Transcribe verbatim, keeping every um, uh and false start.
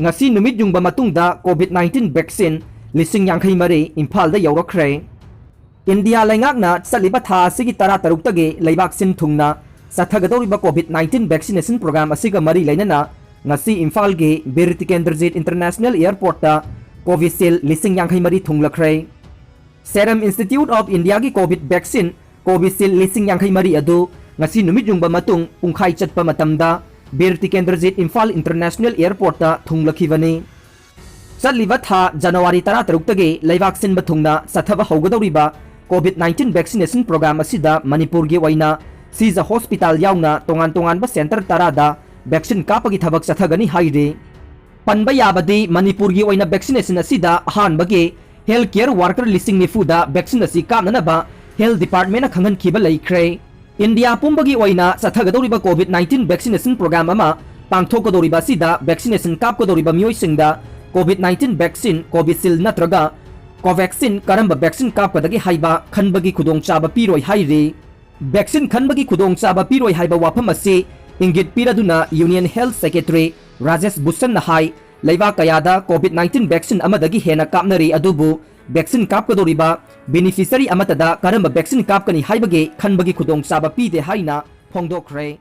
ꯉꯁꯤ ꯅꯨꯃꯤꯠ ꯌꯨꯡꯕ ꯃꯇꯨꯡꯗ COVID nineteen vaccine ꯂꯤꯁꯤꯡ ꯌꯥꯡꯈꯩ ꯃꯔꯤ ꯏꯝꯐꯥꯜꯗ ꯌꯧꯔꯛꯈ꯭ꯔꯦ꯫ ꯏꯟꯗꯤꯌꯥ ꯂꯩꯉꯥꯛꯅ ꯆꯠꯂꯤꯕ ꯊꯥ ꯑꯁꯤꯒꯤ ꯇꯔꯥ ꯇꯔꯨꯛꯇꯒꯤ ꯂꯩꯕꯥꯛ ꯁꯤꯟ ꯊꯨꯡꯅ ꯆꯠꯊꯒꯗꯧꯔꯤꯕ COVID nineteen vaccination program ꯑꯁꯤꯒ ꯃꯔꯤ ꯂꯩꯅꯅ ꯉꯁꯤ ꯏꯝꯐꯥꯜꯒꯤ ꯕꯤꯔ ꯇꯤꯀꯦꯟꯗ꯭ꯔꯖꯤꯠ International Airportꯇ Covishield ꯂꯤꯁꯤꯡ ꯌꯥꯡꯈꯩ ꯃꯔꯤ ꯊꯨꯡꯂꯈ꯭ꯔꯦ꯫ Serum Institute of Indiaꯒꯤ COVID vaccine Covishield ꯂꯤꯁꯤꯡ ꯌꯥꯡꯈꯩ ꯃꯔꯤ ꯑꯗꯨ ꯉꯁꯤ ꯅꯨꯃꯤꯠ ꯌꯨꯡꯕ ꯃꯇꯨꯡ ꯄꯨꯡꯈꯥꯏ ꯆꯠꯄ ꯃꯇꯝꯗ ꯕꯤꯔ ꯇꯤꯀꯦꯟꯗ꯭ꯔꯖꯤꯠ ꯏꯝꯐꯥꯜ International Airportꯇ ꯊꯨꯡꯂꯈꯤꯕꯅꯤ꯫ ꯆꯠꯂꯤꯕ ꯊꯥ ꯖꯅꯋꯥꯔꯤ ꯇꯔꯥ ꯇꯔꯨꯛꯇꯒꯤ ꯂꯩꯕꯥꯛ ꯁꯤꯟꯕ ꯊꯨꯡꯅ ꯆꯠꯊꯕ ꯍꯧꯒꯗꯧꯔꯤꯕ COVID nineteen vaccination program ꯑꯁꯤꯗ ꯃꯅꯤꯄꯨꯔꯒꯤ ꯑꯣꯏꯅ ꯁꯤꯖ ꯍꯣꯁꯄꯤꯇꯥꯜ ꯌꯥꯎꯅ ꯇꯣꯉꯥꯟ ꯇꯣꯉꯥꯟꯕ centre ꯇꯔꯥꯗ vaccine ꯀꯥꯞꯄꯒꯤ ꯊꯕꯛ ꯆꯠꯊꯒꯅꯤ ꯍꯥꯏꯔꯤ꯫ ꯄꯟꯕ ꯌꯥꯕꯗꯤ ꯃꯅꯤꯄꯨꯔꯒꯤ ꯑꯣꯏꯅ vaccination ꯑꯁꯤꯗ ꯑꯍꯥꯟꯕꯒꯤ health care worker ꯂꯤꯁꯤꯡ ꯅꯤꯐꯨꯗ vaccine ꯑꯁꯤ ꯀꯥꯞꯅꯅꯕ health departmentꯅ ꯈꯪꯍꯟꯈꯤꯕ ꯂꯩꯈ꯭ꯔꯦ꯫ ꯏꯟꯗꯤꯌꯥ ꯄꯨꯝꯕꯒꯤ ꯑꯣꯏꯅ ꯆꯠꯊꯒꯗꯧꯔꯤꯕ COVID nineteen vaccination program ꯑꯃ ꯄꯥꯡꯊꯣꯛꯀꯗꯧꯔꯤꯕ ꯑꯁꯤꯗ vaccination ꯀꯥꯞꯀꯗꯧꯔꯤꯕ ꯃꯤꯑꯣꯏꯁꯤꯡꯗ COVID nineteen vaccine Covishield ꯅꯠꯇ꯭ꯔꯒ Covaxin ꯀꯔꯝꯕ vaccine ꯀꯥꯞꯀꯗꯒꯦ ꯍꯥꯏꯕ ꯈꯟꯕꯒꯤ ꯈꯨꯗꯣꯡꯆꯥꯕ ꯄꯤꯔꯣꯏ ꯍꯥꯏꯔꯤ꯫ Vaccine ꯈꯟꯕꯒꯤ ꯈꯨꯗꯣꯡꯆꯥꯕ ꯄꯤꯔꯣꯏ ꯍꯥꯏꯕ ꯋꯥꯐꯝ ꯑꯁꯤ ꯏꯪꯒꯤꯠ ꯄꯤꯔꯗꯨꯅ Union Health Secretary ꯔꯥꯖꯦꯁ ꯚꯨꯁꯟꯅ ꯍꯥꯏ, ꯂꯩꯕꯥꯛ ꯀꯌꯥꯗ COVID nineteen vaccine ꯑꯃꯗꯒꯤ ꯍꯦꯟꯅ ꯀꯥꯞꯅꯔꯤ, ꯑꯗꯨꯕꯨ vaccine ꯀꯥꯞꯀꯗꯧꯔꯤꯕ beneficiary ꯑꯃꯠꯇꯗ ꯀꯔꯝꯕ vaccine ꯀꯥꯞꯀꯅꯤ ꯍꯥꯏꯕꯒꯤ ꯈꯟꯕꯒꯤ ꯈꯨꯗꯣꯡꯆꯥꯕ ꯄꯤꯗꯦ ꯍꯥꯏꯅ ꯐꯣꯡꯗꯣꯛꯈ꯭ꯔꯦ꯫